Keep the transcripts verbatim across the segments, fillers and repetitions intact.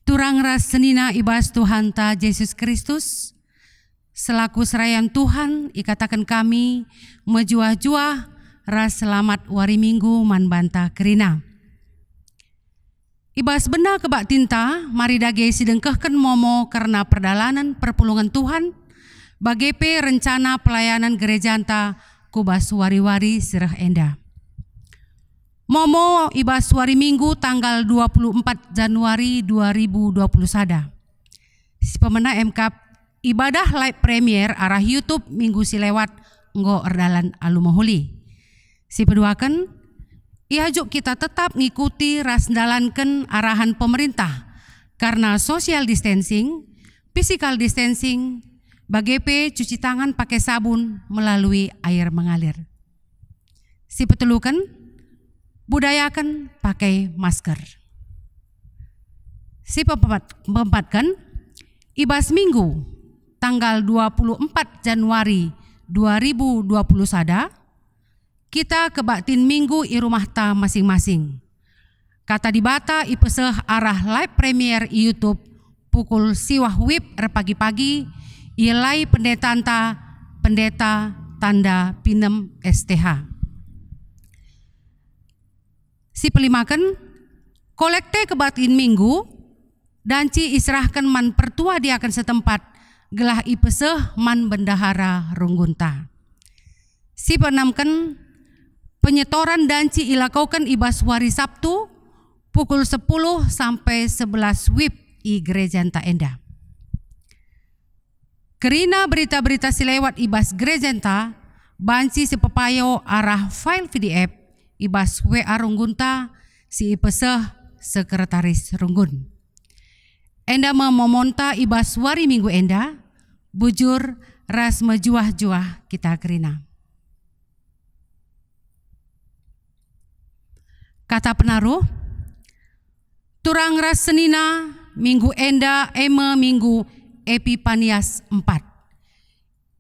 Turang ras senina i bas Tuhanta Jesus Kristus, selaku serayan Tuhan ikataken kami mejuah-juah ras selamat wari Minggu man banta kerina. I bas bena kebaktinta, mari dage sidengkehken momo kerna perdalanen perpulungen Tuhan, bage pe rencana pelayanan gerejanta ku bas wari-wari si reh enda. Momo i bas wari Minggu tanggal dua puluh empat Januari dua ribu dua puluh sada. Si pemena emkap ibadah live premiere arah YouTube minggu si lewat enggo erdalan alu mehuli. Si peduaken, iajuk kita tetap ngikuti ras ndalanken arahan pemerintah kerna social distancing, physical distancing, bage pe cuci tangan pakai sabun melalui air mengalir. Si peteluken, budayaken pakai masker. Si peempat-, peempatken, i bas Minggu, tanggal dua puluh empat Januari dua ribu dua puluh sada, kita kebaktin Minggu i rumahta masing-masing. Kata Dibata ipeseh arah live premiere i YouTube pukul siwah wib erpagi-pagi, ielai pendetanta, Pendeta Tanda Pinem S T H. Si pelimaken, kolekte kebaktin Minggu, danci iserahken man pertua diaken setempat gelah ipeseh man bendahara runggunta. Si peenamken, penyetoran danci ilakoken i bas wari Sabtu, pukul sepuluh sampai sebelas wib i gerejanta enda. Kerina berita-berita si lewat i bas gerejanta banci sipepayo arah file P D F i bas W A runggunta si ipeseh sekretaris runggun. Enda me momonta i bas wari Minggu enda, bujur ras mejuah-juah kita kerina. Kata penaruh, turang ras senina, minggu enda e me minggu Epipanias empat.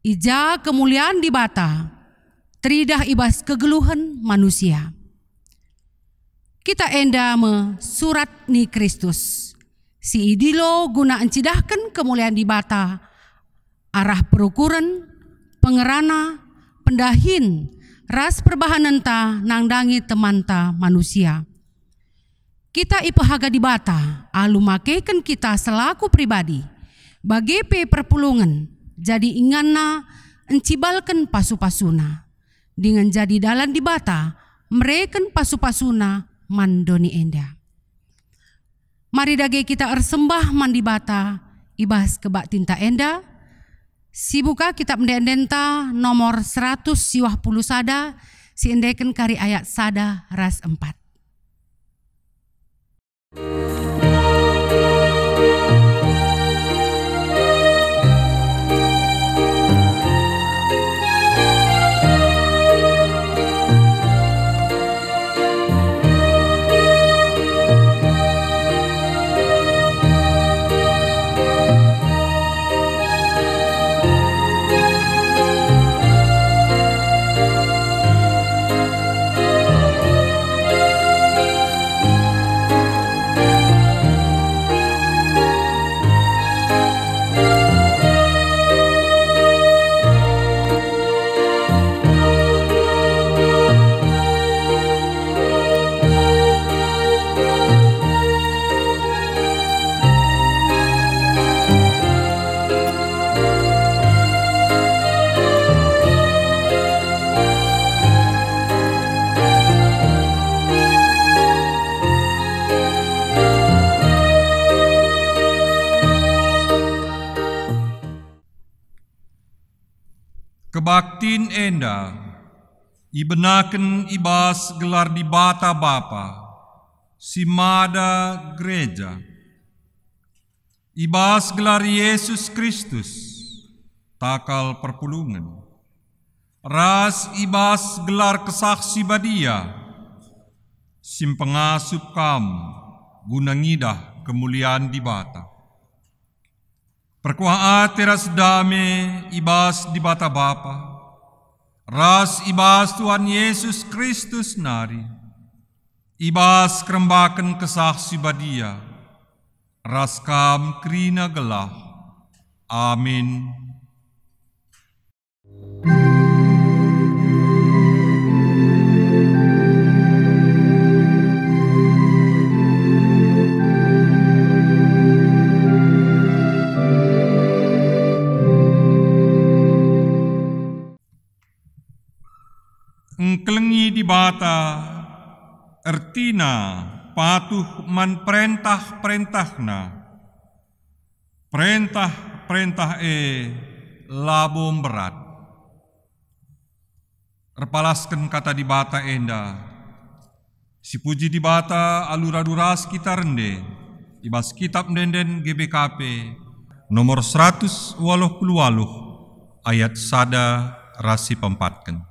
I ja kemulian Dibata teridah i bas kegeluhen manusia. Kita enda me surat ni Kristus, si idilo guna encidahken kemulian Dibata arah perukuren, pengerana, pendahin, ras perbahanenta nandangi temanta manusia. Kita ipehaga Dibata alu makeken kita selaku pribadi, bage pe perpulungen, jadi inganna encibalken pasu-pasuNa, dingen jadi dalan Dibata mereken pasu-pasuNa man doni enda. Mari dage kita ersembah man Dibata i bas kebaktinta enda. Sibuka Kitap Ende-endenta nomor seratus siwah puluh sada, si endeken kari ayat sada ras empat. Kebaktin enda ibenaken i bas gelar Dibata Bapa, si mada gereja, i bas gelar Yesus Kristus, takal perpulungen, ras i bas gelar Kesah Si Badia, si mpengasup kam guna ngidah kemulian Dibata. Perkuah ate ras dame i bas Dibata Bapa, ras i bas Tuhan Yesus Kristus nari. I bas kerembaken Kesah Si Badia, ras Kam kerina gelah. Amin. Engkelengi Dibata, ertina patuh man perentah-perentahNa. Perentah-perentah e labo mberat. Erpalasken Kata Dibata enda, sipuji Dibata alu radu ras kita rende i bas Kitap Ende-enden G B K P nomor seratus waluh puluh waluh, ayat sada ras si peempatken.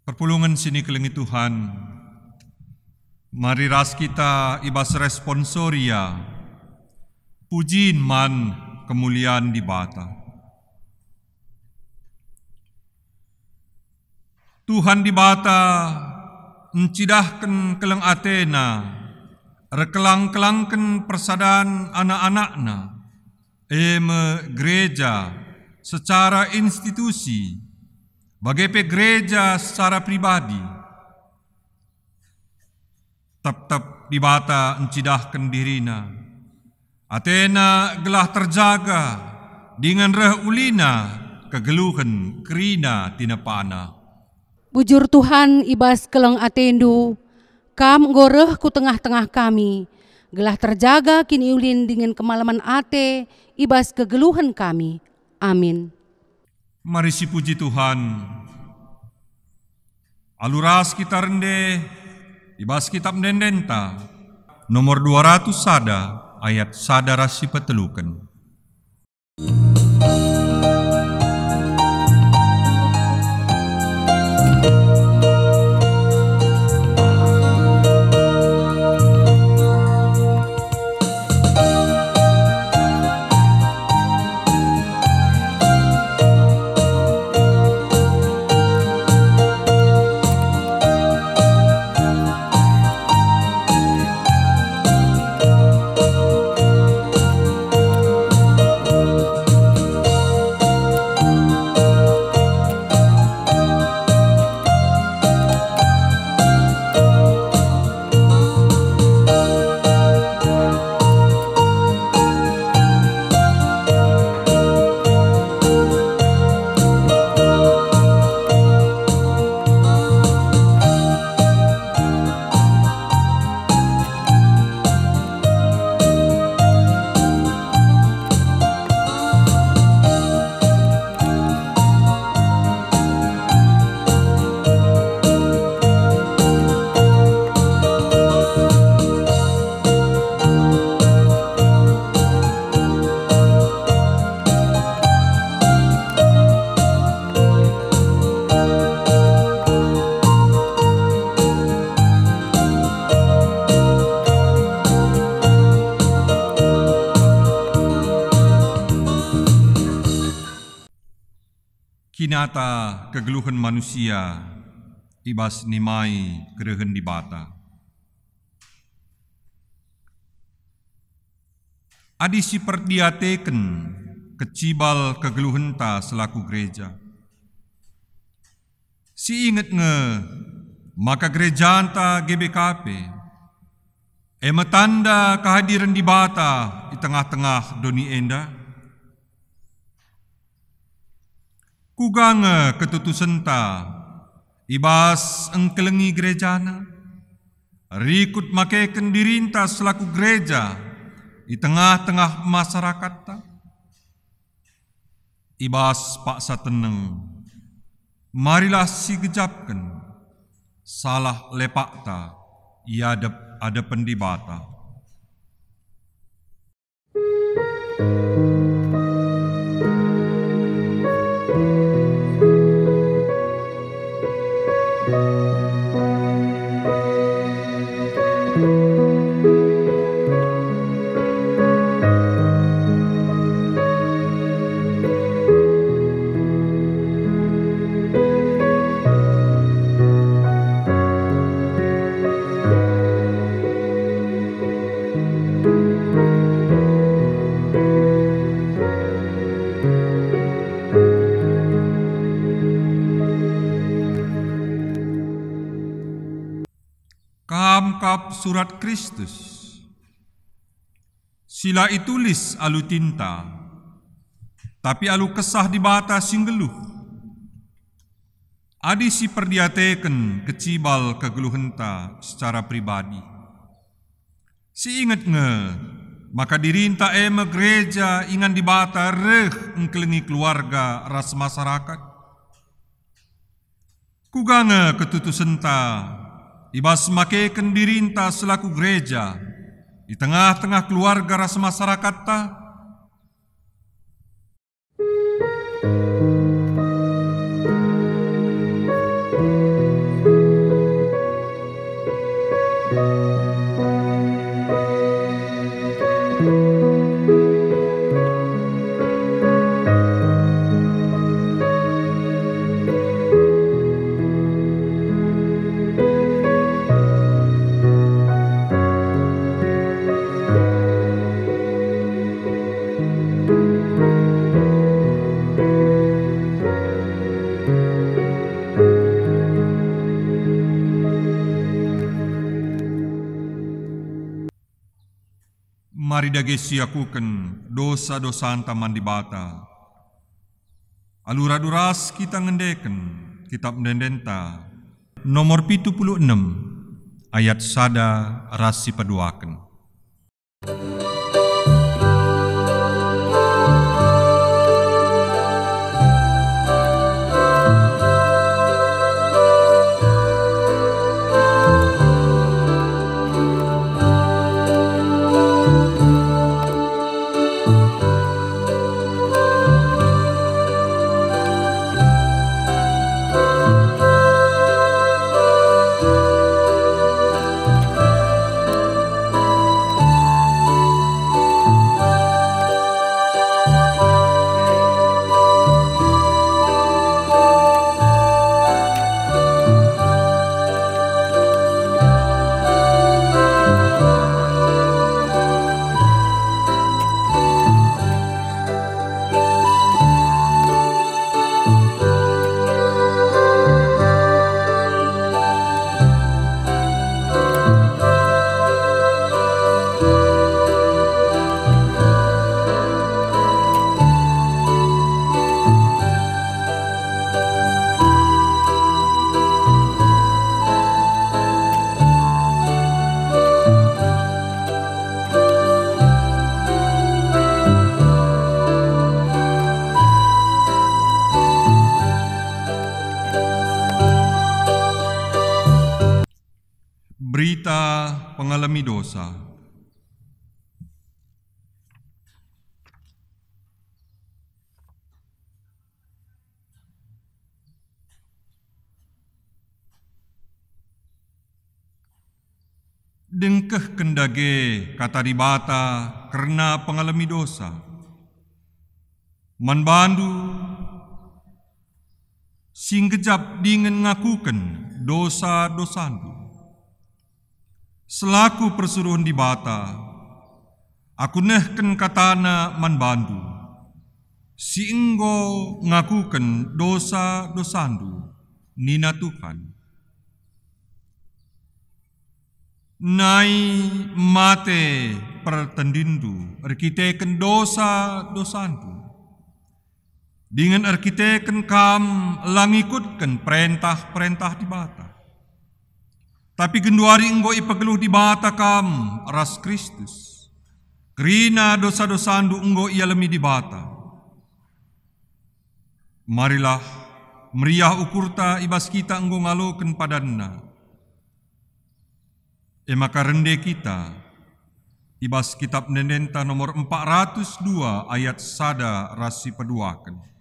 Perpulungen si nikelengi Tuhan, mari ras kita i bas responsoria, pujin man kemulian Dibata. Tuhan Dibata ncidahken keleng ateNa erkelang-kelangken persadan anak-anakNa, e me gereja secara institusi, bage pe gereja secara pribadi. Tep-tep Dibata ncidahken diriNa, ateNa gelah terjaga dingen reh ulina kegeluhen kerina tinepaNa. Bujur Tuhan, i bas keleng ateNdu, Kam enggo reh ku tengah-tengah kami, gelah terjaga kiniulin dingen kemalemen ate i bas kegeluhen kami. Amin. Mari sipuji Tuhan. Alu ras kita rende i bas Kitap Ende-endenta, nomor dua ratus sada, ayat sada ras si peteluken. Nyata kegeluhen manusia i bas nimai kerehen Dibata. Adi siperdiateken kecibal kegeluhenta selaku gereja, siinget nge maka gerejanta G B K P e me tanda kehadiren Dibata i tengah-tengah doni enda. Kuga nge ketutusenta i bas engkelengi gerejana, rikut makeken dirinta selaku gereja i tengah-tengah masarakatta? I bas paksa teneng, marilah sigejapken salah lepakta i adep-adepen Dibata. Kam kap surat Kristus, si la itulis alu tinta, tapi alu Kesah Dibata si nggeluh. Adi siperdiateken kecibal kegeluhenta secara pribadi, siinget nge maka dirinta e me gereja ingan Dibata reh engkelengi keluarga ras masarakat. Kuga nge ketutusenta i bas makeken dirinta selaku gereja i tengah-tengah keluarga ras masarakatta? Mari dage siakuken dosa-dosanta man Dibata, alu radu ras kita ngendeken kitap ende-endenta nomor pitu puluh enem, ayat sada ras sipeduaken. Berita pengalemi dosa. Dengkehken dage Kata Dibata kerna pengalemi dosa. Man bandu, si nggejap dingen ngakuken dosa-dosandu. Selaku persuruhen Dibata, aku nehken kataNa man bandu, si enggo ngakuken dosa-dosandu, nina Tuhan. Nai mate pertendinndu erkiteken dosa-dosandu, dingen erkiteken kam la ngikutken perentah-perentah Dibata. Tapi genduari enggo ipegeluh Dibata kam ras Kristus, kerina dosa-dosandu enggo ialemi Dibata. Marilah, meriah ukurta i bas kita enggo ngaloken padanNa. E maka rende kita i bas Kitap Ende-endenta nomor empat ratus dua ayat sada ras si peduaken.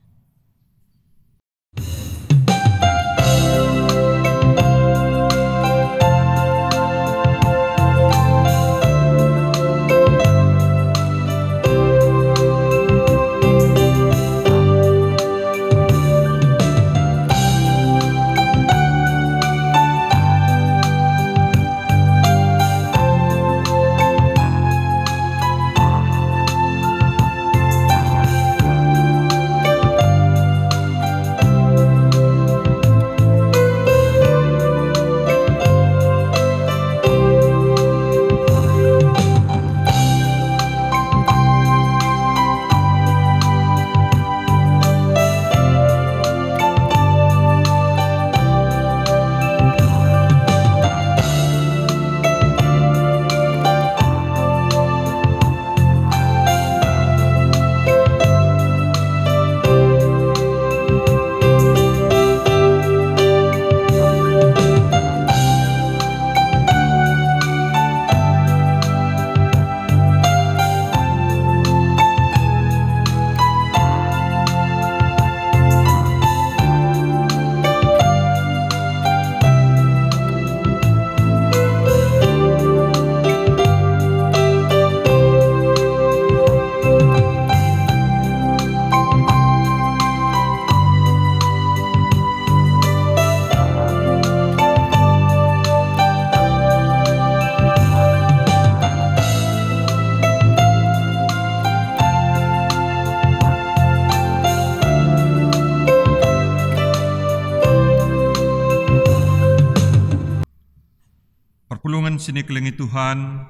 Perpulungen si nikelengi Tuhan,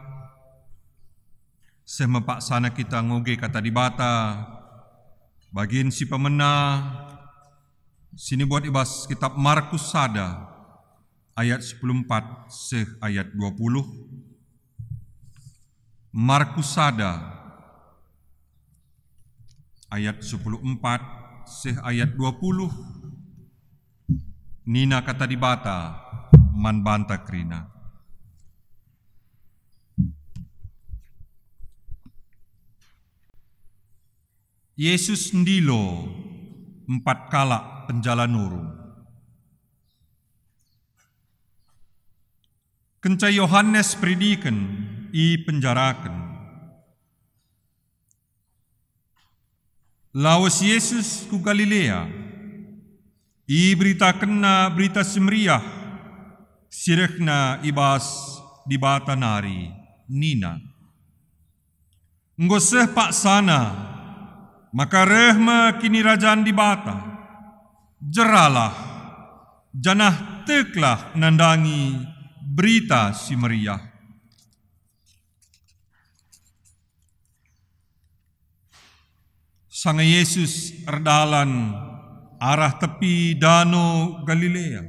seh me paksana kita ngoge Kata Dibata, bagin si pemena, si nibuat i bas Kitap Markus sada, ayat sepuluh empat seh ayat dua puluh. Markus sada, ayat sepuluh empat seh ayat dua puluh. Nina Kata Dibata man banta kerina. Jesus ndilo empat kalak penjala nurung. Kenca Yohanes Peridiken ipenjaraken, lawes Jesus ku Galilea. IberitakenNa Berita Si Meriah si rehna i bas Dibata nari, nina, "Enggo seh paksana maka reh me Kinirajan Dibata. Jeralah, janah teklah nandangi Berita Si Meriah." Sanga Jesus erdalan arah tepi Dano Galilea,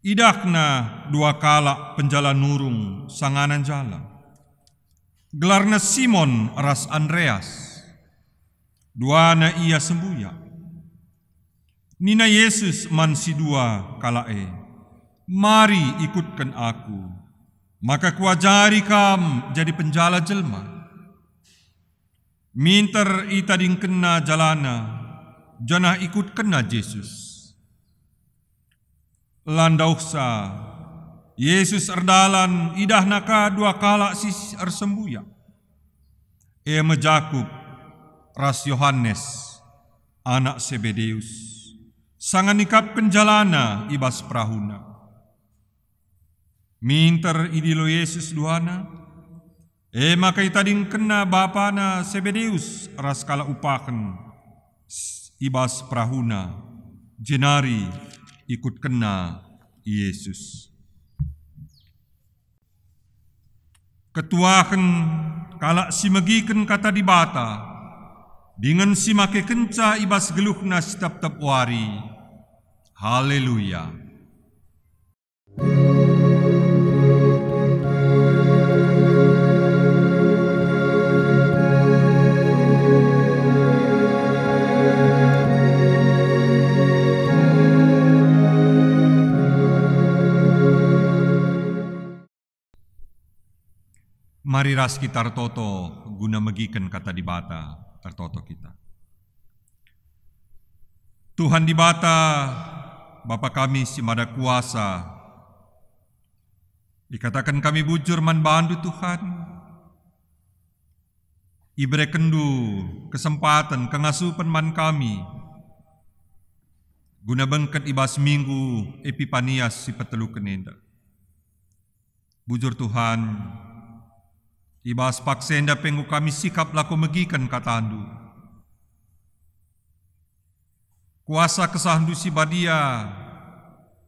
idahNa dua kalak penjala nurung sangana njala. Gelarna Simon ras Andreas. Duana ia sembuyak. Nina Jesus man si dua kalak e, "Mari ikutken Aku, maka Kuajari kam jadi penjala jelma." Minter itadingkenna jalana, janah ikutkenna Jesus. La ndauhsa, Jesus erdalan, idahna ka dua kalak si ersembuyak, e me Jakup ras Yohanes, anak Sebedeus. sanga nikapken jalana i bas perahuna. Minter idilo Jesus duana, e maka itadingkenna bapana Sebedeus ras kalak upahen s-, i bas perahuna, jenari ikutkenna Jesus. Ketuahen kalak si megiken Kata Dibata, dingen si makekenca i bas geluhna si tep-tep wari. Haleluya! Mari ras kita ertoto guna megiken Kata Dibata. Ertoto kita. Tuhan Dibata, Bapa kami si Mada Kuasa, ikataken kami bujur man baNdu, Tuhan. IberekenNdu kesempaten, kengasupen man kami, guna bengket i bas Minggu Epipanias si peteluken enda. Bujur Tuhan, i bas paksa enda pe enggo kami sikap lako megiken KataNdu. Kuasa KesahNdu si Badia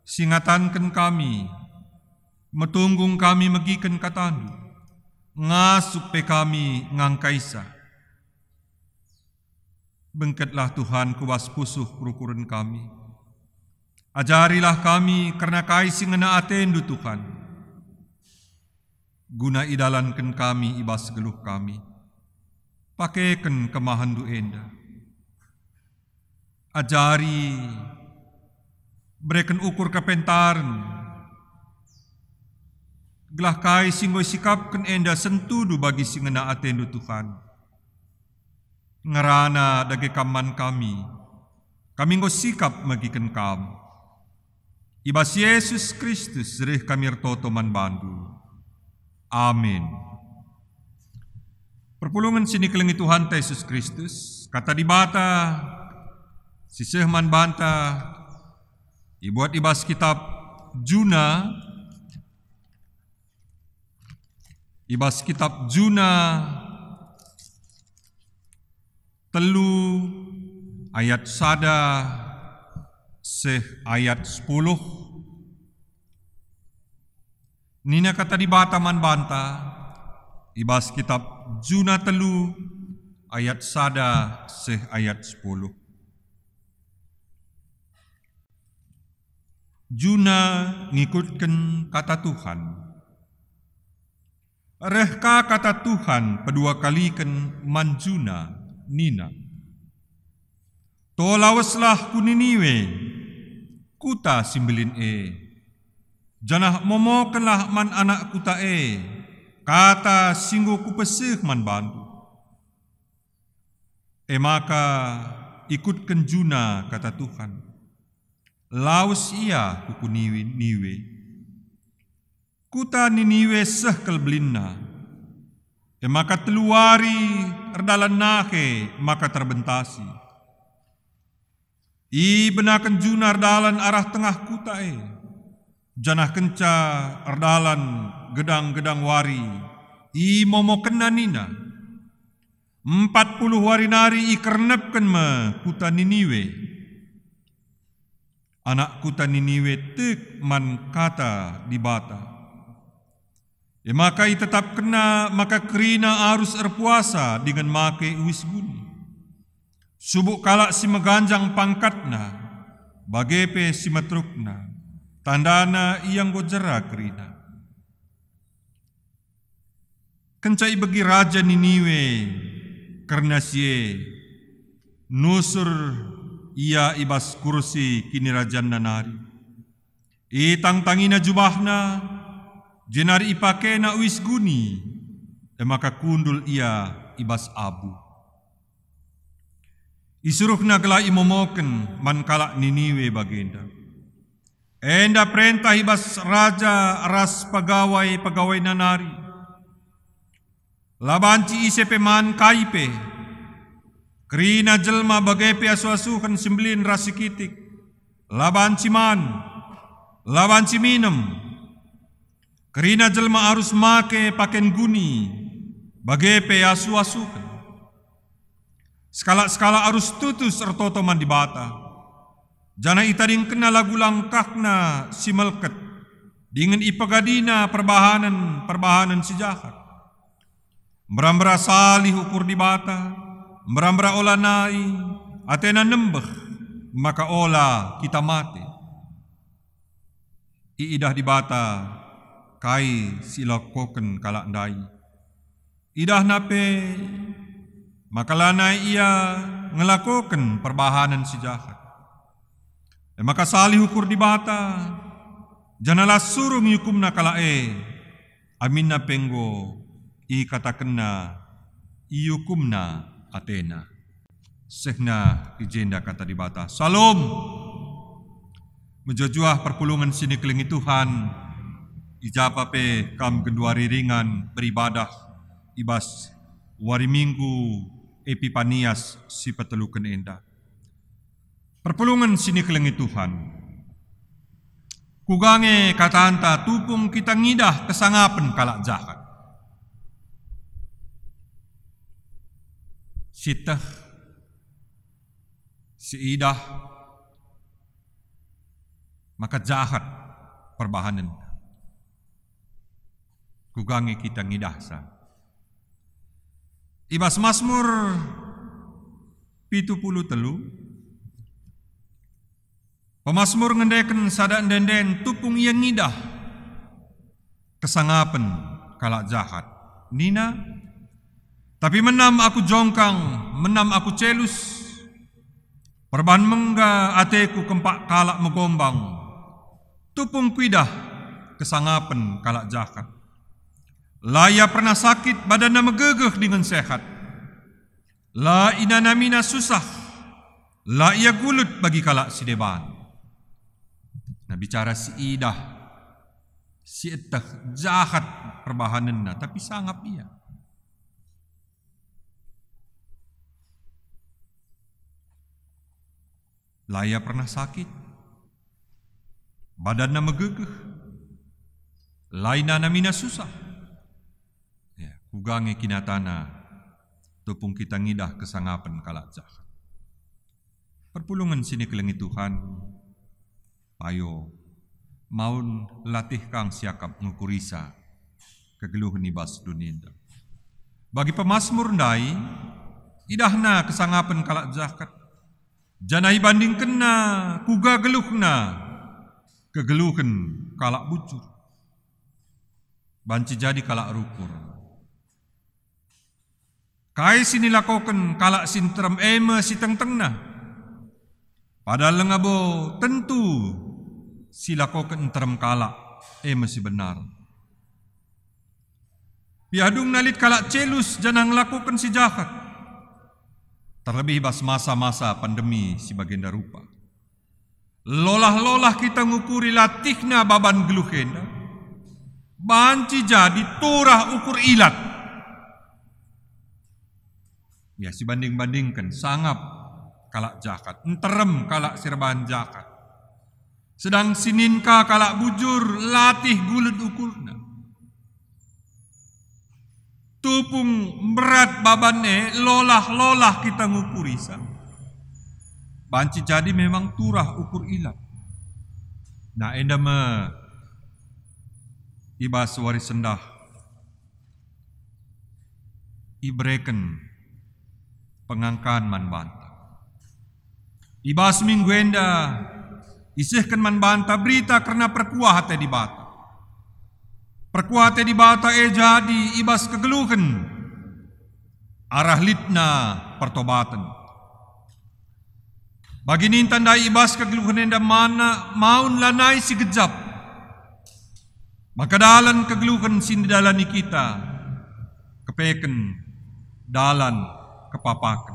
si ngatanken kami, metunggung kami megiken KataNdu, ngasup pe kami ngangkaisa. Bengketlah Tuhan ku bas pusuh perukuren kami. Ajarilah kami kerna kai si ngena ateNdu, Tuhan, guna idalanken kami i bas geluh kami. Pakeken kemahenNdu enda. Ajari, bereken ukur kepentaren, gelah kai si enggo isikapken enda sentudu bagi si ngena ateNdu, Tuhan. Ngerana dage Kam man kami, kami enggo sikap megiken Kam. I bas Jesus Kristus reh kami ertoto man baNdu. Amin. Perpulungen si nikelengi Tuhanta Jesus Kristus, Kata Dibata si seh man banta ibuat i bas kitab Juna, i bas kitab Juna telu ayat sada seh ayat sepuluh. Nina Kata Dibata man banta i bas kitab Juna telu ayat sada seh ayat sepuluh. Juna ngikutken kata Tuhan. Reh ka kata Tuhan pedua kaliken man Juna, nina, "To laweslah ku Niniwe, kuta si mbelin e, janah momokenlah man anak kuta e kata si enggo Kupeseh man bandu." E maka ikutken Juna kata Tuhan. Lawes ia ku Niniwe. Kuta Niniwe seh kal belinna. E maka telu wari erdalan nahe maka terbentasi. Ibenaken Juna erdalan arah tengah kuta e, janah kenca erdalan gedang-gedang wari, imomokenna nina, "Empat puluh wari nari ikernepken me kuta Niniwe." Anak kuta Niniwe tek man kata Dibata. E maka itetapkenna maka kerina arus erpuasa dingen make uis guni. Subuk kalak si meganjang pangkatna, bage pe si meterukna, tandana ia enggo jera kerina. Kenca ibegi raja Niniwe kerna si e, nusur ia i bas kursi kinirajanna nari. Itangtangina jubahna, jenari ipakena uis guni, e maka kundul ia i bas abu. Isuruhna gelah imomoken man kalak Niniwe bagenda. Enda perentah i bas raja ras pegawai-pegawaina nari. La banci ise pe man kai pe. Kerina jelma bage pe asuh-asuhen si mbelin ras si kitik. La banci man, la banci minem. Kerina jelma arus make paken guni, bage pe asu-asuken. Sekalak-sekalak arus tutus ertoto man Dibata, janah itadingkenna lagu langkahna si melket, dingen ipegadina perbahanen-perbahanen si jahat. Mbera-mbera salih ukur Dibata, mbera-mbera olanai, atena nembeh, maka ola kita mate. Iidah Dibata kai si ilakoken kalak ndai. Idahna pe maka lanai ia ngelakoken perbahanen si jahat. E maka salih ukur Dibata, janah la surung iukumna kalak e, aminna pe enggo ikatakenna iukumna atena. Sehna i jenda kata Dibata. Salom. Mejuah-juah perpulungen si nikelengi Tuhan, i japa pe kam genduari ringan beribadah i bas wari Minggu Epipanias si peteluken enda. Perpulungen si nikelengi Tuhan. Kuga nge katanta tupung kita ngidah kesangapen kalak jahat. Sieteh, siidah, maka jahat perbahanen. Kuga nge kita ngidahsa. I bas Masmur pitu puluh telu, pemasmur ngendeken sada ende-enden tupung ia ngidah kesangapen kalak jahat. Nina, "Tapi menam aku jongkang, menam aku celus, perbahan mengga ateku kempak kalak megombang. Tupung kuidah kesangapen kalak jahat. La ia pernah sakit, badanna megegeh dingen sehat. La inanamina susah, la ia gulut bagi kalak si deban." Nah, bicara siidah, sieteh, jahat perbahanenna, tapi sangap ia. La ia pernah sakit, badanna megegeh, la inanamina susah. Ya, kuga nge kinatana tupung kita ngidah kesangapen kalak jahat. Perpulungen si nikelengi Tuhan, payo, maun latih kang siakap ngukurisa kegeluhen i bas doni enda. Bagi pemasmur ndai, idahna kesangapen kalak jahat, janah ibandingkenna kuga geluhna kegeluhen kalak bujur. Banci jadi kalak rukur. Kai si nilakoken kalak si nterem e me si tengtengna. Padahal labo tentu si lakoken nterem kalak e me si benar. Piah dungna lit kalak celus janah ngelakoken si jahat, terlebih bas masa-masa pandemi si bagenda rupa. Lolah-lolah kita ngukuri latihna baban geluh enda, banci jadi turah ukur ilat. Ya, sibanding-bandingken, sangap kalak jahat, nterem kalak si erbahan jahat. Sedang sinin ka kalak bujur latih gulut ukurna. Tupung mberat baban e, lolah-lolah kita ngukurisa. Banci jadi memang turah ukur ilat. Nah, enda me i bas wari sendah ibereken pengangkan man banta. I bas minggu enda isehken man banta berita kerna perkuah ate Dibata. Perkuah ate Dibata e jadi i bas kegeluhen arah litna pertobaten. Bagi ninta ndai i bas kegeluhen enda mana maun lanai si gejap. Maka dalan kegeluhen si ndalani kita kepeken dalan kepapaken.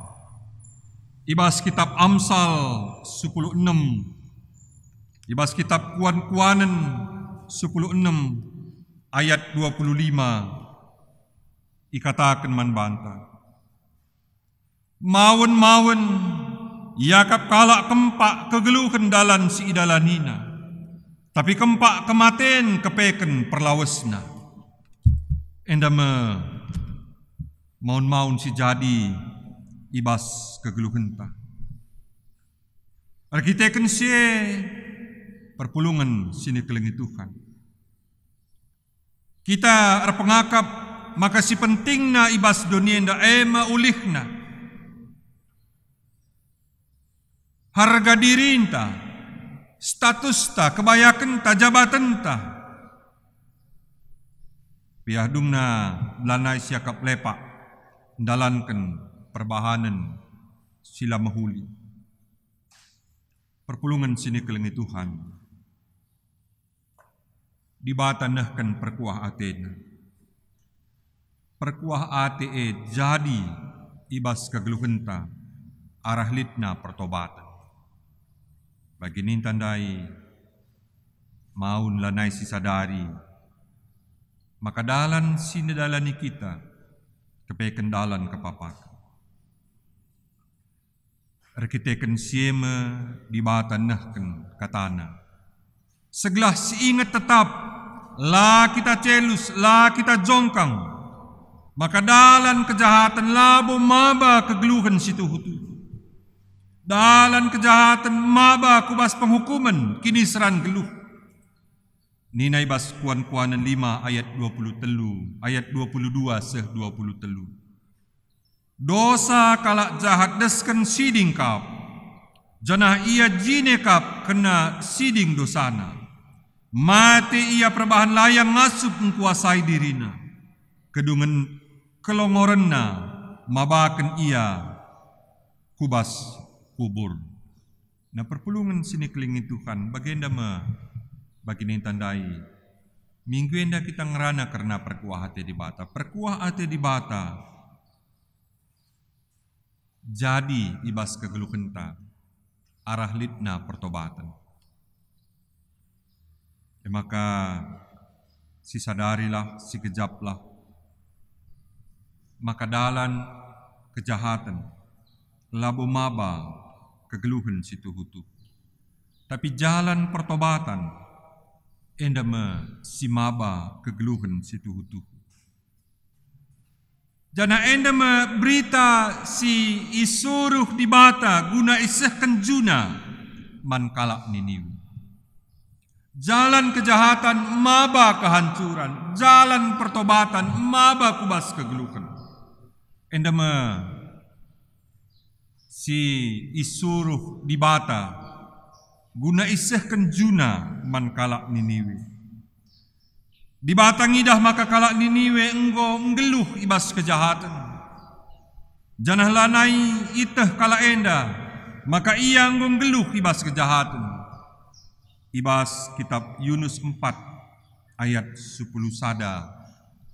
I bas kitab Amsal sepuluh enem, i bas kitab Kuan-kuanen sepuluh enem ayat dua puluh lima, ikataken man banta, "Mawen-mawen Iakap kalak kempak kegeluhen dalan si idalanina, tapi kempak kematen kepeken perlawesna. Enda me maun-maun si jadi i bas kegeluhenta. Erkiteken si e, perpulungen si nikelengi Tuhan, kita erpengakap maka si pentingna i bas doni enda e me ulihna. Harga dirinta, statusta, kebayakenta, jabatenta. Piah dungna belanai siakap lepak ndalanken perbahanen si la mehuli. Perpulungen si nikelengi Tuhan. Dibata nehken perkuah ateNa. Perkuah ate e jadi i bas kegeluhenta arah litna pertobaten. Bagi ninta ndai, maun lanai sisadari maka dalan si nedalani kita kepeken dalan kepapaken. Erkiteken si e me Dibata nehken kataNa. Segelah si inget tetap, la kita celus, la kita jongkang, maka dalan kejahaten labo maba kegeluhen si tuhu-tuhu. Dalan kejahaten maba ku bas penghukumen, kiniseran geluh. Nina i bas Kuan-kuanen lima ayat dua puluh telu, ayat dua puluh dua seh dua puluh telu. Dosa kalak jahat desken siding kap, janah ia jine kap kena siding dosana. Mate ia perbahan layang ngasup engkuasai dirina. Kedungen kelongorenna mabaken ia ku bas kubur. Nah, perpulungen si nikelengi Tuhan, bagenda me bagi ninta ndai. Minggu enda kita ngerana kerna perkuah ate Dibata. Perkuah ate Dibata jadi i bas kegeluhenta arah litna pertobaten. E maka sisadarilah, sigejaplah, maka dalan kejahaten labo maba kegeluhen si tuhu-tuhu. Tapi jalan pertobaten enda me si maba kegeluhen si tuhu-tuhu. Janah enda me berita si isuruh Dibata guna isehken juna man kalak Niniwe. Jalan kejahatan maba kehancuran, jalan pertobaten maba ku bas kegeluhen. Enda me si isuruh Dibata guna isehken juna man kalak Niniwe. Dibata ngidah maka kalak Niniwe enggo nggeluh i bas kejahaten. Janah lanai iteh kalak enda maka ia enggo nggeluh i bas kejahaten. I bas kitab Yunus empat ayat sepuluh sada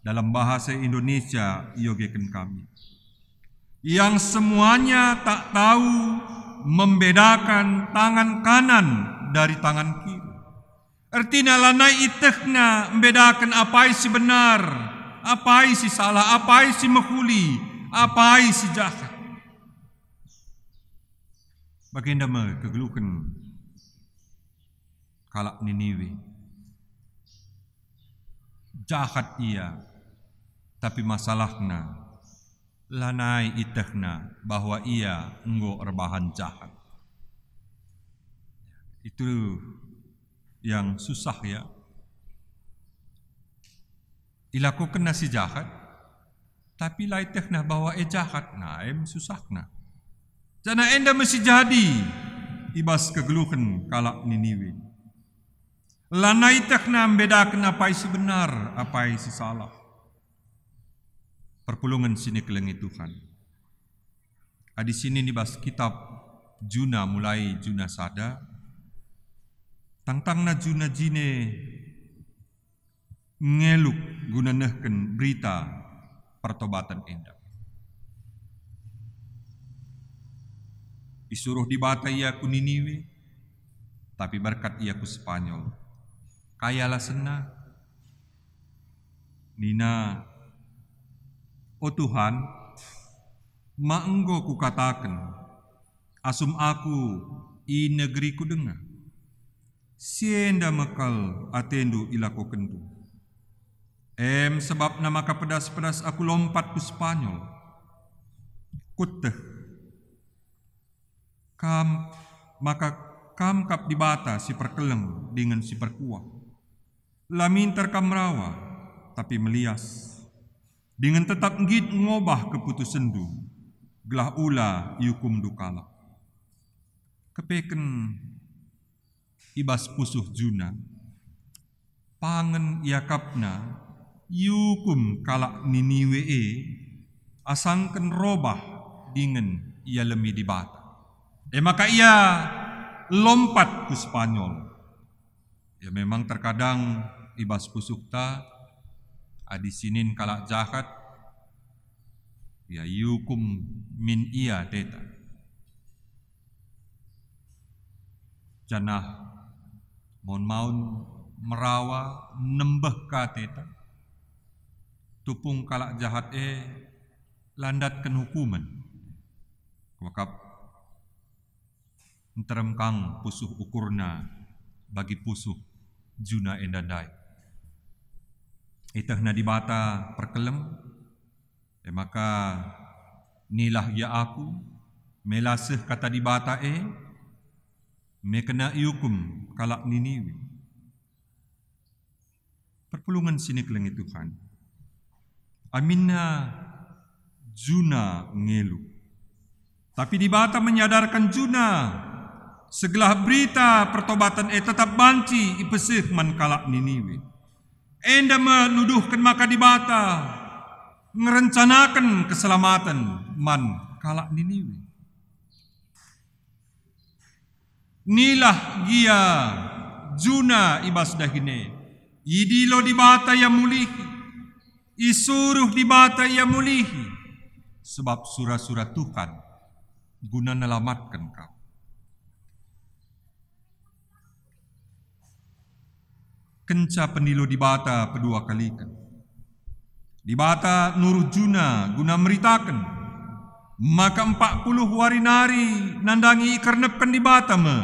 dalam bahasa Indonesia iogeken kami. Yang semuanya tak tahu membedakan tangan kanan dari tangan kiri. Ertina lanai itehna mbedaken apai si benar, apai si salah, apai si mehuli, apai si jahat. Bagenda me kegeluhen kalak Niniwe. Jahat ia, tapi masalahna lanai itehna bahwa ia enggo erbahan jahat. Itu yang susah, ya. Ilakokenna si jahat, tapi la itehna bahwa e jahat, nah, em susahna. Janah enda me si jadi i bas kegeluhen kalak Niniwe. Lanai itehna mbedaken apai si benar, apai si salah. Perpulungen si nikelengi Tuhan. Adi sini i bas kitab Juna, mulai Juna sada, tangtangna Juna jine ngeluk guna nehken berita pertobaten enda. Isuruh Dibata ia ku Niniwe, tapi berkat ia ku Spanyol. Kai alasenna? Nina, "O Tuhan, ma enggo kukataken, Asum aku i negeriku denga, si enda me kal atendu ilakokenndu. Em sebabna maka pedas-pedas aku lompat ku Spanyol. Kueteh kam, maka kam kap Dibata si perkeleng dingen si perkuah. La minter kam merawa, tapi melias, dingen tetap nggit ngobah keputusenndu, gelah ula iukumndu kalak. Kepeken i bas pusuh Juna, pangen iakapna iukum kalak Niniwe e asangken robah dingen ialemi Dibata. E maka ia lompat ku Spanyol. Ya, memang terkadang i bas pusuhta, adi sinin kalak jahat, ya, iukum min ia ateta. Janah maun-maun merawa nembeh ka ateta. Tupung kalak jahat e la ndatken hukumen. Kuakap nterem kang pusuh ukurna bagi pusuh Juna enda ndai. Ietehna Dibata perkeleng, e maka nilah gia aku, mela seh kata Dibata e, me kena iukum kalak Niniwe. Perpulungen si nikelengi Tuhan. Aminna Juna ngelu. Tapi Dibata menyadarkan Juna, segelah berita pertobaten e tetap banci ipeseh man kalak Niniwe. Enda me nuduhken maka Dibata ngerencanaken keselamaten man kalak Niniwe. Nilah gia Juna i bas dahin e. Idilo Dibata ia mulihi, isuruh Dibata ia mulihi, sebab sura-sura Tuhan guna nelamatken kap. Kenca penilo Dibata pedua kaliken, Dibata nuruh Juna guna meritaken maka empat puluh wari nari nandangi ikernepken Dibata me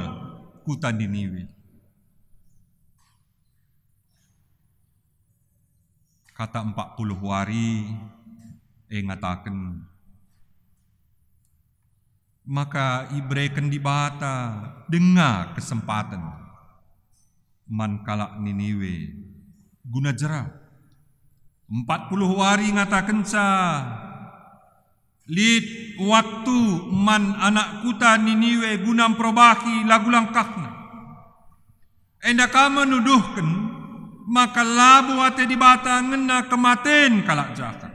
kuta Niniwe. Kata empat puluh wari e ngataken maka ibereken Dibata denga kesempaten man kalak Niniwe guna jera. Empat puluh wari ngatakenca lit waktu man anak kuta Niniwe guna mperobahi lagu langkahna. Enda ka me nuduhken maka labo ate Dibata ngena kematen kalak jahat.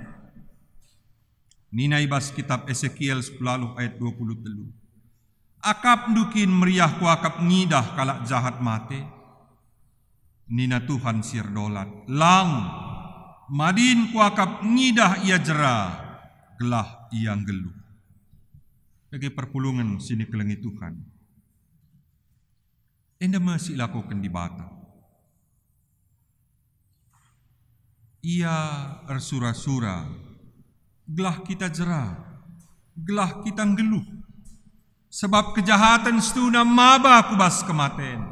Nina i bas kitab Esekiel sepuluh ayat dua puluh telu, "Akapndu kin meriah kuakap ngidah kalak jahat mate?" Nina Tuhan si erdolat, "Lang, madin kuakap ngidah ia jera, gelah ia nggeluh." Dage perpulungen si nikelengi Tuhan. Enda me si ilakoken Dibata. Ia ersura-sura, gelah kita jera, gelah kita nggeluh. Sebab kejahaten situhuna maba ku bas kematen.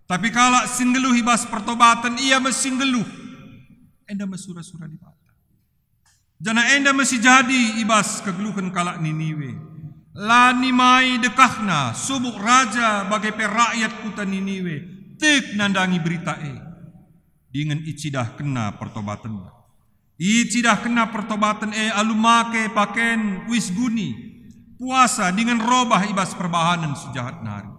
Tapi kalak si nggeluh i bas pertobaten, ia me si nggeluh. Enda me sura-sura Dibata. Janah enda me si jadi i bas kegeluhen kalak Niniwe. La nimai dekahna subuk raja bage pe rakyat kuta Niniwe tek nandangi berita e, dingen icidahkenna pertobatenna. Icidahkenna pertobaten e alu make paken uis guni, puasa dingen robah i bas perbahanen si jahat nari.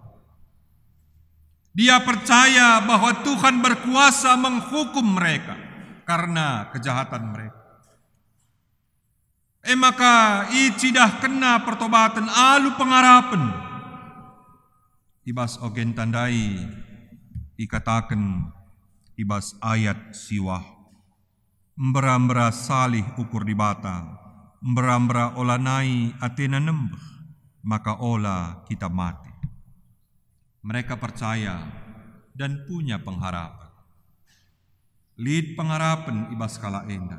Dia percaya bahwa Tuhan berkuasa menghukum mereka karena kejahatan mereka. E maka icidahkenna pertobaten alu pengarapen. I bas ogenta ndai ikataken i bas ayat siwah, "Mbera-mbera salih ukur Dibata, mbera-mbera olanai atena nembeh, maka ola kita mate." Mereka percaya dan punya pengharapan. Lit pengharapan i bas kalak enda.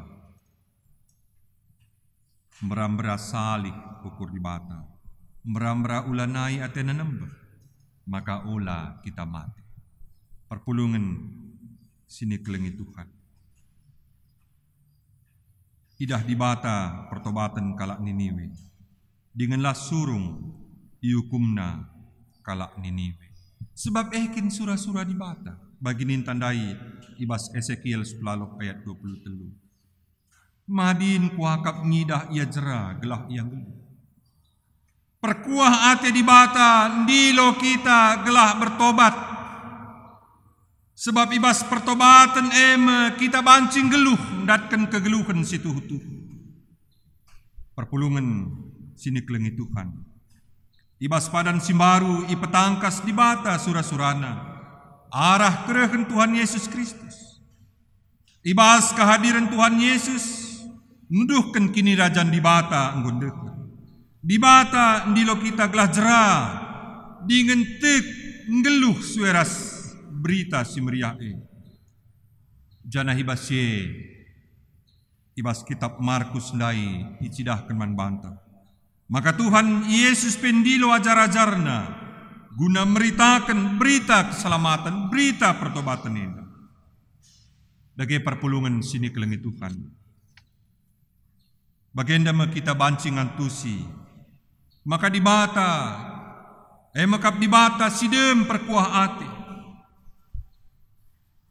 Mbera-mbera salih ukur Dibata. Mera-mera ulanai atena nembeh, maka ola kita mate. Perpulungen si nikelengi Tuhan. Idah Dibata pertobaten kalak Niniwe, dingen la surung iukumNa kalak Niniwe. Sebab e kin sura-sura Dibata, bagi ninta ndai i bas Esekiel sepuluh ayat dua puluh telu. Madin kuakap ngidah ia jera gelah ia nggeluh. Perkuah ate Dibata ndilo kita gelah bertobat. Sebab i bas pertobaten e me kita banci nggeluh ndatken kegeluhen si tuhu-tuhu. Perpulungen si nikelengi Tuhan. I bas padan si mbaru ipetangkas Dibata sura-suraNa arah kerehen Tuhan Yesus Kristus. I bas kehadiren Tuhan Yesus, nuduhken Kinirajan Dibata enggo ndeher. Dibata ndilo kita gelah jera dingen tek nggeluh sue ras Berita Si Meriah e. Janah i bas si e, i bas kitab Markus ndai icidahken man banta maka Tuhan Yesus pe ndilo ajar-ajarNa guna meritaken berita keselamaten, berita pertobaten enda. Dage perpulungen si nikelengi Tuhan. Bagenda me kita banci ngantusi maka Dibata, e me kap Dibata si dem perkuah ate.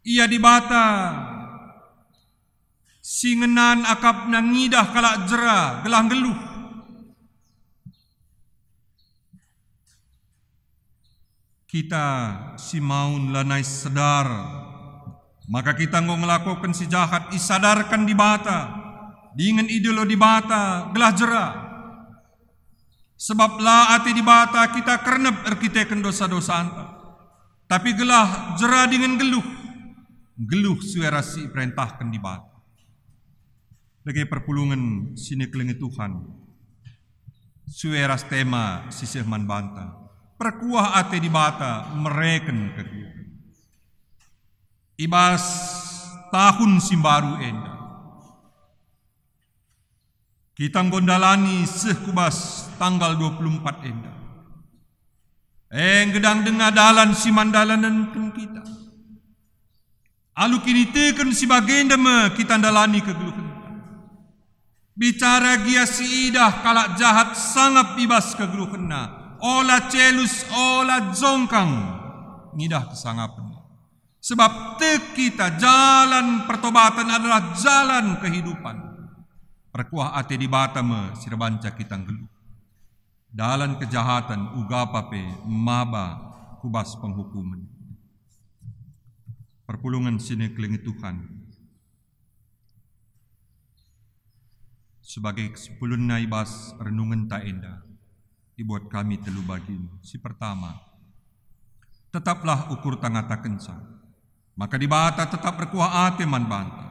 Ia Dibata si ngenan akapna ngidah kalak jera gelah nggeluh. Kita si maun lanai sedar, maka kita enggo ngelakoken si jahat isadarken Dibata, dingen idilo Dibata gelah jera. Sebab la ate Dibata kita kernep erkiteken dosa-dosanta, tapi gelah jera dingen nggeluh, nggeluh sue ras si iperentahken Dibata. Dage perpulungen si nikelengi Tuhan, sue ras tema si seh man banta, perkuah ate Dibata mereken kegeluhen. I bas tahun si mbaru enda, kita enggo ndalani seh ku bas tanggal dua puluh empat enda. E, nggedang denga dalan si man dalanenken kita. Alu kiniteken si bagenda me kita ndalani kegeluhenta. Bicara gia si idah kalak jahat sangap i bas kegeluhenna, ola celus, ola jongkang ngidah kesangapen. Sebab tek kita, jalan pertobaten adalah jalan kehidupan. Perkuah ate Dibata me si erbanca kita nggeluh. Dalan kejahaten ugapa pe maba ku bas penghukumen. Perpulungen si nikelengi Tuhan. Sebagai kesepulunna i bas renungenta enda, ibuat kami telu bagin. Si pertama, tetaplah ukurta ngatakenca, maka Dibata tetap erkuah ate man banta.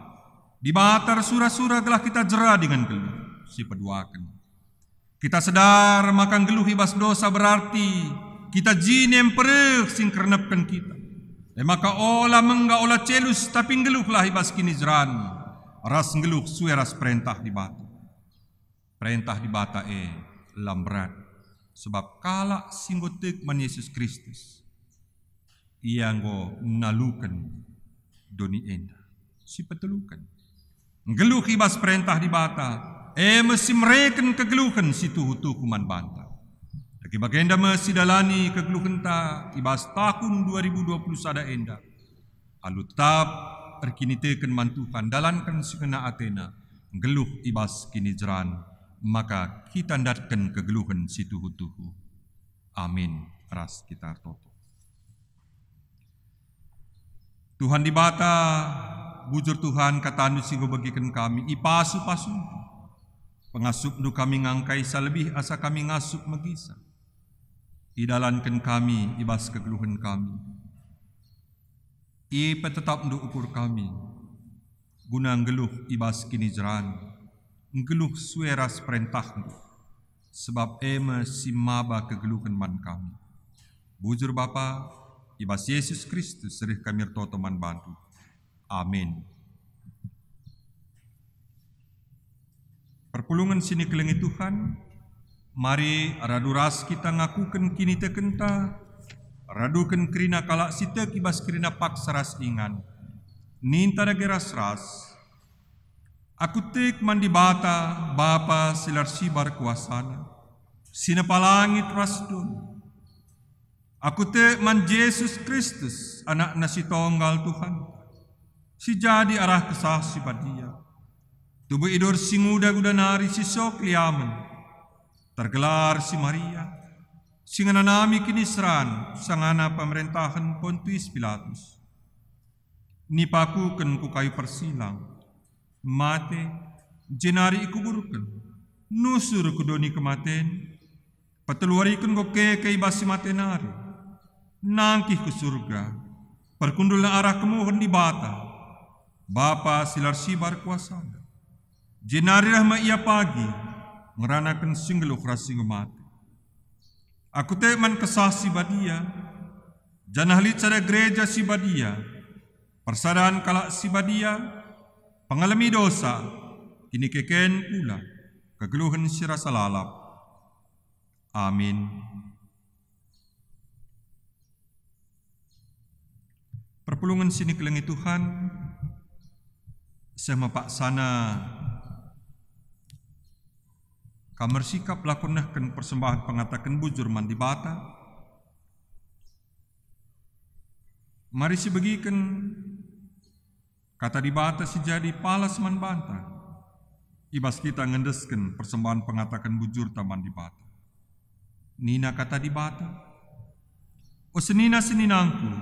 Dibata ersura-sura gelah kita jera dingen nggeluh. Si peduaken, kita sedar maka nggeluh i bas dosa berarti kita jine mpereh si ngkernepken kita. E maka ola mengga, ola celus, tapi nggeluhlah i bas kinijeran, ras nggeluh sue ras perentah Dibata. Perentah Dibata e la mberat, sebab kalak si enggo tek man Yesus Kristus, ia enggo naluken doni enda. Si peteluken, nggeluh i bas perentah Dibata, e me si mereken kegeluhen si tuhu-tuhu man banta. Dage bagenda me sidalani kegeluhenta i bas tahun dua ribu dua puluh sada enda. Alu tetap erkiniteken man Tuhan, dalanken si ngena atena, nggeluh i bas kinijeran, maka kita ndatken kegeluhen si tuhu-tuhu. Amin. Ras kita ertoto. Tuhan Dibata, bujur Tuhan, kataNdu si enggo begiken kami, ipasu-pasuNdu. PengasupNdu kami ngangkaisa lebih asa kami ngasup megisa. Idalanken kami i bas kegeluhen kami. IpetetapNdu ukur kami, guna nggeluh i bas kinijeran, nggeluh sue ras perentahNdu, sebab e me si maba kegeluhen man kami. Bujur Bapa, i bas Yesus Kristus reh kami ertoto man baNdu. Amin. Perpulungen si nikelengi Tuhan, Mari radu ras kita ngakuken kinitekenta, raduken kerina kalak si tek i bas kerina paksa ras ingan. Ninta dage ras-ras, "Aku tek man Dibata, Bapa si la ersibar kuasana, si nepa langit ras doni. Aku tek man Jesus Kristus, Anakna si Tonggal Tuhan, si jadi arah Kesah Si Badia. Tubuh i dor si nguda-nguda nari si sok liamen, tergelar si Maria, si ngenanami kiniseran sangana pemerentahen Pontius Pilatus. Nipakuken ku kayu persilang, mate, jenari ikuburken, nusur ku doni kematen, petelu wariken enggo keke i bas si mate nari, nangkih ku Surga, perkundulna arah kemuhen Dibata, Bapa si la ersibar kuasana. Jenari reh me Ia pagi, ngeranaken si nggeluh ras si enggo mate. Aku tek man Kesah Si Badia, janah lit sada gereja si badia, persadan kalak si badia, pengalemi dosa, kinikeken kula, kegeluhen si rasa lalap." Amin. Perpulungen si nikelengi Tuhan, seh me paksana kam ersikap lako nehken persembahen pengataken bujur man Dibata. Mari sibegiken Kata Dibata si jadi palas man banta, i bas kita ngendesken persembahen pengataken bujurta man Dibata. Nina Kata Dibata, "O senina-seninangku,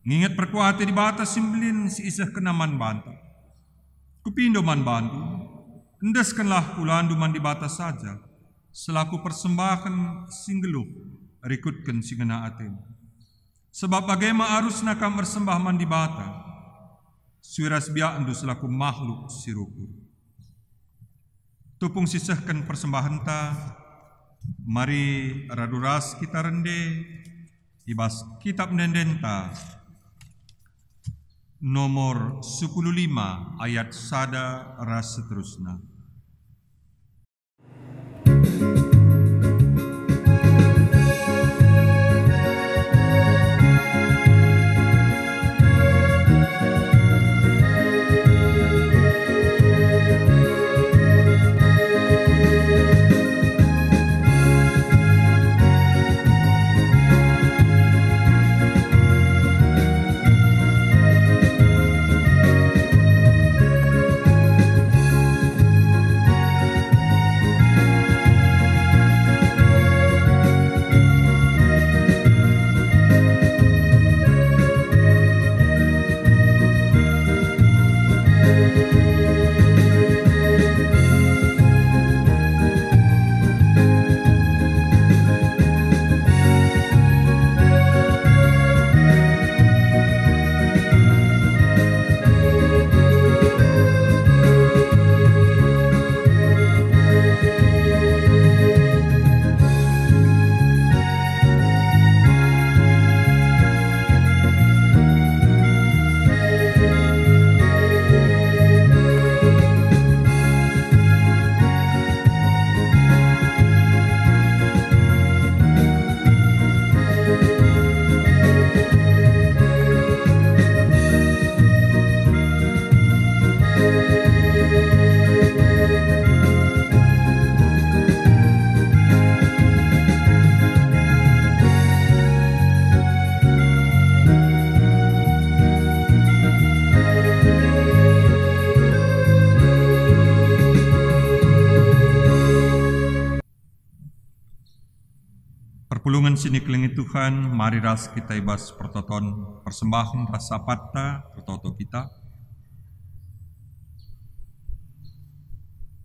nginget perkuah ate Dibata si mbelin si isehkenNa man banta. Kupindo man bandu, endeskenlah kulandu man Dibata saja, selaku persembahen si nggeluh rikutken si ngena atendu. Sabap bage me arusna kam ersembah man Dibata, sue ras biakndu selaku mahluk si rukur." Tupung sisehken persembahenta, mari radu ras kita rende i bas Kitap Ende-endenta nomor sepuluh lima ayat sada ras seterusna. Perpulungen si nikelengi Tuhan, mari ras kita i bas pertoton persembahen ras sapatta, pertoto kita.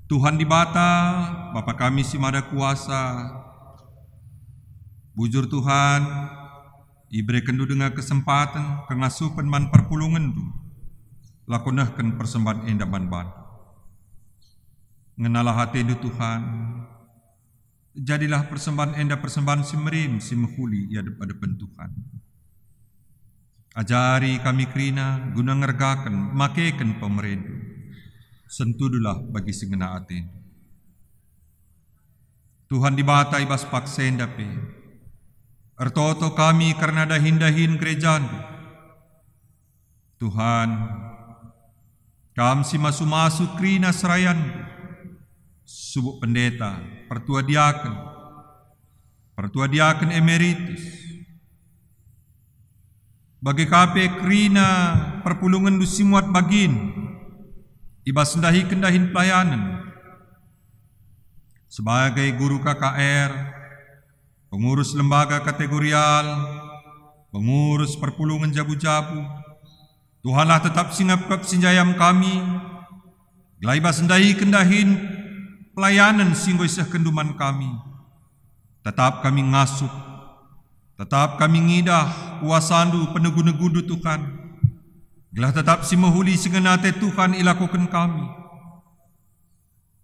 Tuhan Dibata, Bapa kami si Mada Kuasa, bujur Tuhan, iberekenndu denga kesempaten kengasupen man perpulungenndu, lako nehken persembahen enda man bandu. Ngenalah atendu Tuhan, jadilah persembahen enda persembahen si merim, si mehuli i adep-adepen Tuhan. Ajari kami kerina guna ngergaken, makeken pemerendu. Sentuhdulah bagi si ngena atendu. Tuhan Dibata, i bas paksa enda pe, ertoto kami kerna dahin-dahin gerejaNdu. Tuhan, Kam si masu-masu kerina serayanNdu, subuk pendeta, pertua diaken, pertua diaken emeritus, bage ka pe kerina perpulungenNdu si muat bagin i bas ndahiken dahin pelayanen, sebagai guru K K R, pengurus lembaga kategorial, pengurus perpulungen jabu-jabu. Tuhanlah tetap singepkep si njayam kami, gelah i bas ndahiken dahin pelayanen si enggo isehkenNdu man kami. Tetap kami ngasup, tetap kami ngidah kuasaNdu, penegu-neguNdu, Tuhan, gelah tetap si mehuli si ngena ate Tuhan ilakoken kami.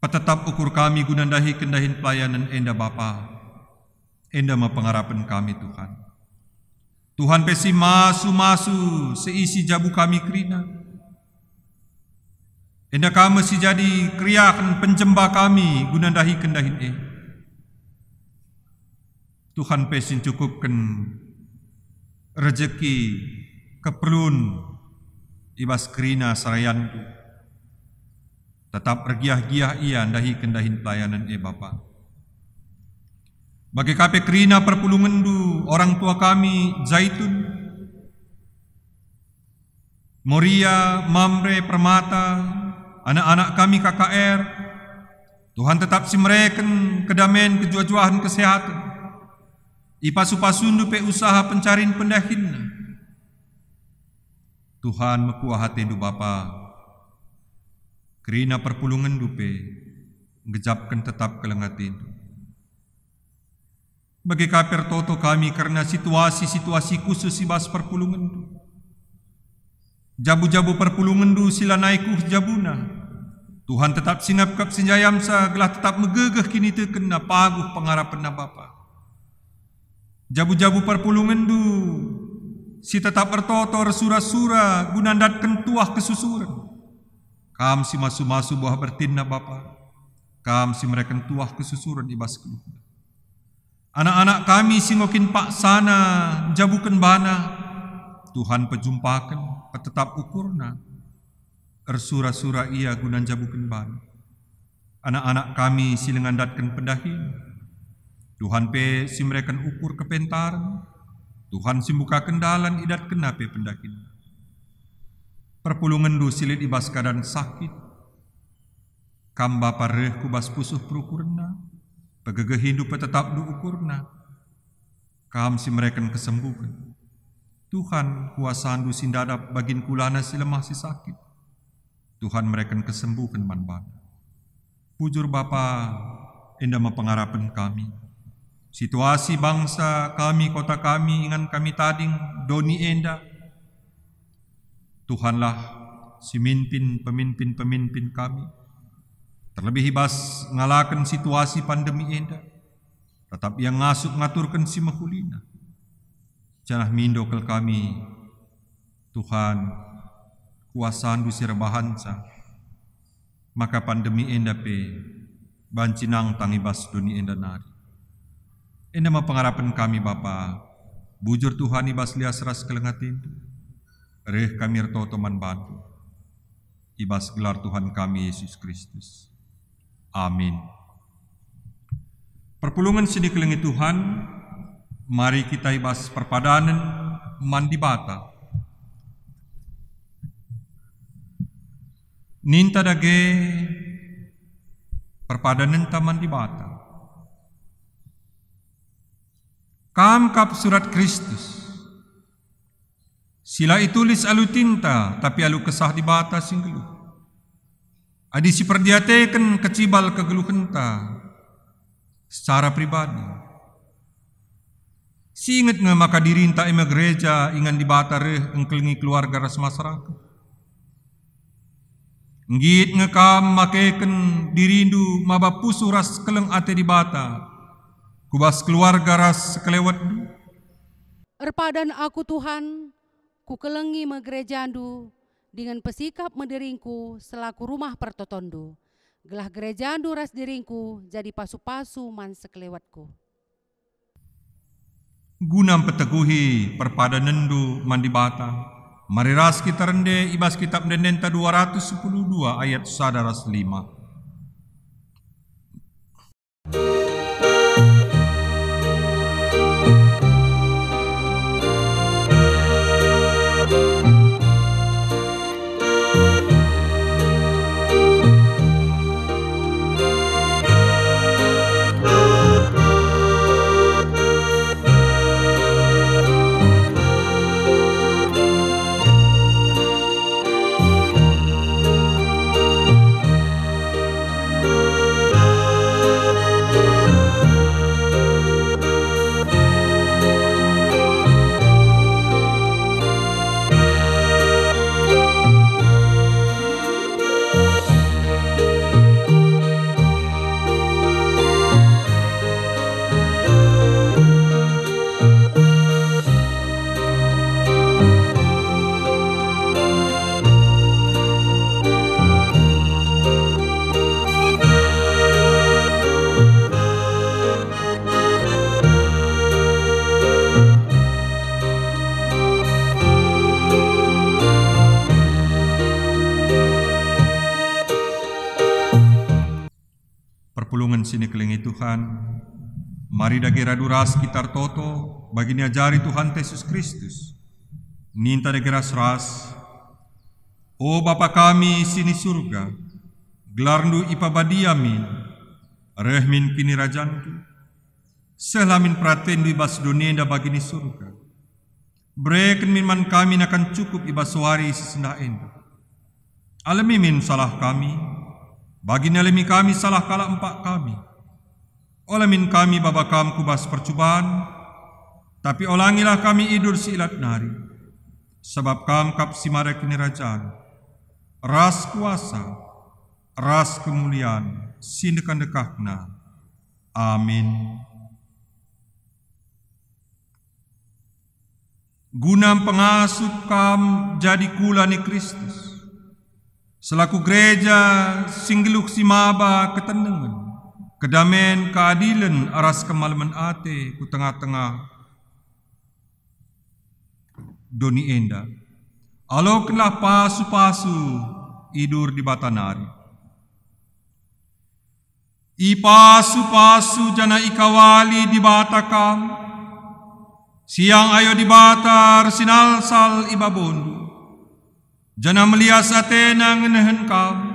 Petetap ukur kami guna ndahiken dahin pelayanen enda, Bapa. Enda me pengarapen kami, Tuhan. Tuhan pe si masu-masu seisi jabu kami kerina. Enda Kam me si jadi keriahen penjemba kami guna ndahiken dahin e. Tuhan pe si ncukupken rejeki keperlun i bas kerina serayanNdu. Tetap ergiah-giah ia ndahiken dahin pelayanen e, Bapa. Bage ka pe kerina perpulungenNdu, orang tua kami Zaitun, Moria, Mamre, Permata, anak-anak kami K K R, Tuhan tetap si mereken kedamen, kejuah-juahen, kesehaten. Ipasu-pasuNdu pe usaha pencarin pendahinna. Tuhan, mekuah ateNdu, Bapa. Kerina perpulungenNdu pe, nggejapken tetap keleng ateNdu. Bage ka pe ertoto kami kerna situasi-situasi khusus i bas perpulungenNdu. Jabu-jabu perpulungenNdu si lanai kuh jabuna. Tuhan tetap singepkep si njayamsa gelah tetap megegeh kinitekenna, paguh pengarapenna, Bapa. Jabu-jabu perpulungenNdu si tetap ertoto ersura-sura guna ndatken tuah kesusuren. Kam si masu-masu buah bertinna, Bapa. Kam si mereken tuah kesusuren i bas geluhna. Anak-anak kami si enggo kin paksana njabuken bana, Tuhan pejumpaken, petetap ukurna, ersura-sura ia guna njabuken bana. Anak-anak kami si langa ndatken pendahin, Tuhan pe si mereken ukur kepentaren, Tuhan si mbukaken dalan idatkenna pe pendahin. PerpulungenNdu si lit i bas keadan sakit, Kam Bapa reh ku bas pusuh perukurenna, pegegehiNdu petetapNdu ukurna. Kam si mereken kesembuhen. Tuhan, kuasaNdu si ndadap bagin kulana si lemah si sakit. Tuhan mereken kesembuhen man bana. Bujur Bapa, enda me pengarapen kami. Situasi bangsa kami, kota kami, ingan kami tading, doni enda. Tuhanlah si mimpin peminpin-peminpin kami, terlebih i bas ngalaken situasi pandemi enda. Tetap ia ngasup ngaturken si mehulina. Janah mindo kal kami, Tuhan, kuasaNdu si erbahanca, maka pandemi enda pe banci nangtang i bas doni enda nari. Enda me pengarapen kami, Bapa. Bujur Tuhan i bas lias ras keleng ateNdu. Reh kami ertoto man bandu. I bas gelar Tuhan kami Yesus Kristus. Amin. Perpulungen si dikelengi Tuhan, mari kita i bas perpadanen man Dibata. Ninta dage perpadanenta man Dibata. Kam kap surat Kristus, si la itulis alu tinta, tapi alu Kesah Dibata si nggeluh. Adi siperdiateken kecibal kegeluhenta secara pribadi, siinget nge maka dirinta e me gereja ingan Dibata reh engkelengi keluarga ras masyarakat. Nggit nge kam makeken dirindu maba pusuh ras keleng ate Dibata ku bas keluarga ras sekelewetndu? Erpadan aku, Tuhan, kukelengi me gerejandu, dingen pesikap me diringku selaku rumah pertotonndu. gelah gerejandu ras diringku jadi pasu-pasu man sekelewetku. Guna mpeteguhi perpadanenndu man Dibata, mari ras kita rende i bas Kitap Ende-endenta dua ratus sepuluh dua ayat sada ras lima. Perpulungen si nikelengi Tuhan, mari dage radu ras kita ertoto bagi niajari Tuhanta Jesus Kristus. Ninta dage ras-ras, "O Bapa kami si ni Surga, gelarNdu ipabadia min, reh min kinirajanNdu, sehlah min peratenNdu i bas doni enda bagi ni Surga. Bereken min man kami nakan cukup i bas wari si sendah enda. Alemi min salah kami, bagi nalemi kami salah kalak empak kami. Ola min kami baba Kam ku bas percuban, tapi olangilah kami idur si ilat nari. Sabap Kam kap si mada kinirajan, ras kuasa, ras kemulian si ndekah-ndekahna. Amin." Guna mpengasup kam jadi kula ni Kristus, selaku gereja si nggeluh si maba ketenengen, kedamen, keadilen ras kemalemen ate ku tengah-tengah doni enda. Alokenlah pasu-pasu idur Dibata nari. Ipasu-pasu janah ikawali Dibata kam. Siang ayo Dibata ersinalsal i babondu, janah melias atena ngenehen kam.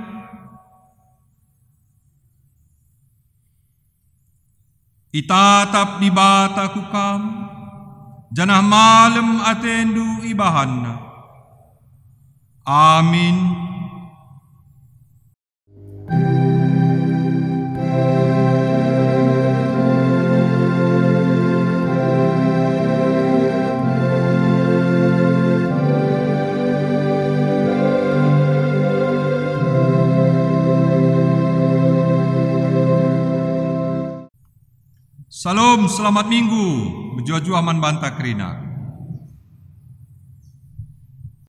Itatap Dibata ku kam, janah malem atendu ibahanNa. Amin. Salom, selamat Minggu, mejuah-juah man banta kerina.